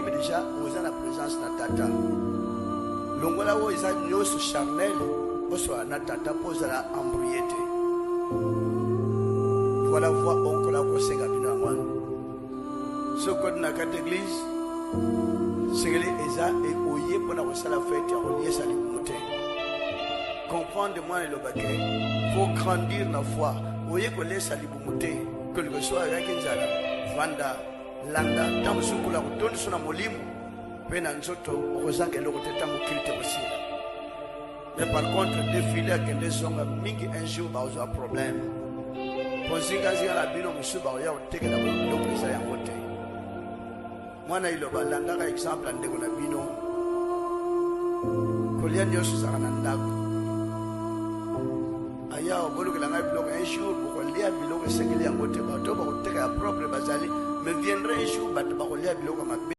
Oyebi deja oza na présence na tata. Longola oyo eza nyonso charnel, osola na tata mpo ozala embrouille te. Voilà voix oncle akosenga bino yango wana. Soki okoti na kati eglise, sengeli eza oye mpona kosala fete ya koliesa libumu te. Comprendre mwana eloba ke faut grandir na foi. Oye kolesa libumu te, quelque soit ayaki nzala, vanda landa ntango mosusu nkolo akotondisa na molimo mpe na nzoto, okozanga eloko te ntango culte ekosila. Mais par contre defile akende zonga mingi, un jour bakozwa problème mpo nzingazinga na bino mosusu bakoya kotekela biloko eza yango te. Mwana iloba, landaka exemple ya ndeko na bino. Kolia nyonso ezalaka na ndako. Aya obolukela ngai biloko, un jour bokolia biloko esengeli yango te. Bato bakoteka ya propre bazali, mais viendra un jour bato bakolia biloko mabe.